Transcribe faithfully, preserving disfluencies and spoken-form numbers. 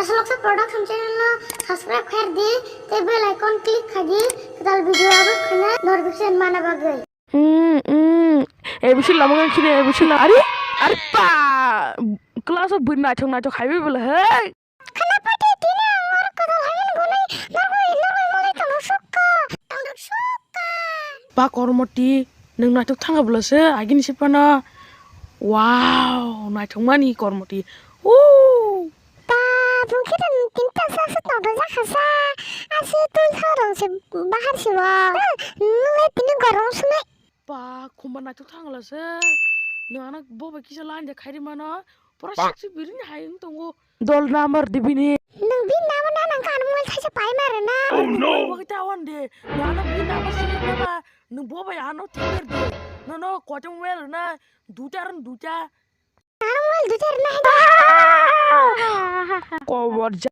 Saloksa Production channel no subscribe khair di, tei bell icon click khaidi, kwtal video upload khaina notification mana bagwi. Hmm, hmm. A B C lama ngan khide, A B C la. Ari, ari pa. Class of bui naithok naithok haibai bela, hey. Khana pati tini ang or kwtal haimani gunai, norgoi, norgoi mole tong sukka. Tong sukka. Ba Kormoti, nwng naithok thanga bela se, agini sipana. Wow, naithok mani Kormoti. Woo. Ta bungkhe tini ta sa sa tong jakha sa. Asi tun sa rong se bahar si bo. Nule tini gorong sune. Ba, khumba naithok thangla se. Nwng ano bo bai kisa line de khairi mano. Pura sexy birini hai wng tongo. Dol number di bini. Nwng bini number na nang kano mobile thaisa pai mare na. Oh no. Bo kita wan de. Nwng ano bini number sini de ba. Nwng bo bai ano timer de. No no, kote mobile na. Duta ran duta. Ano mobile duta ran na. Kobor ja.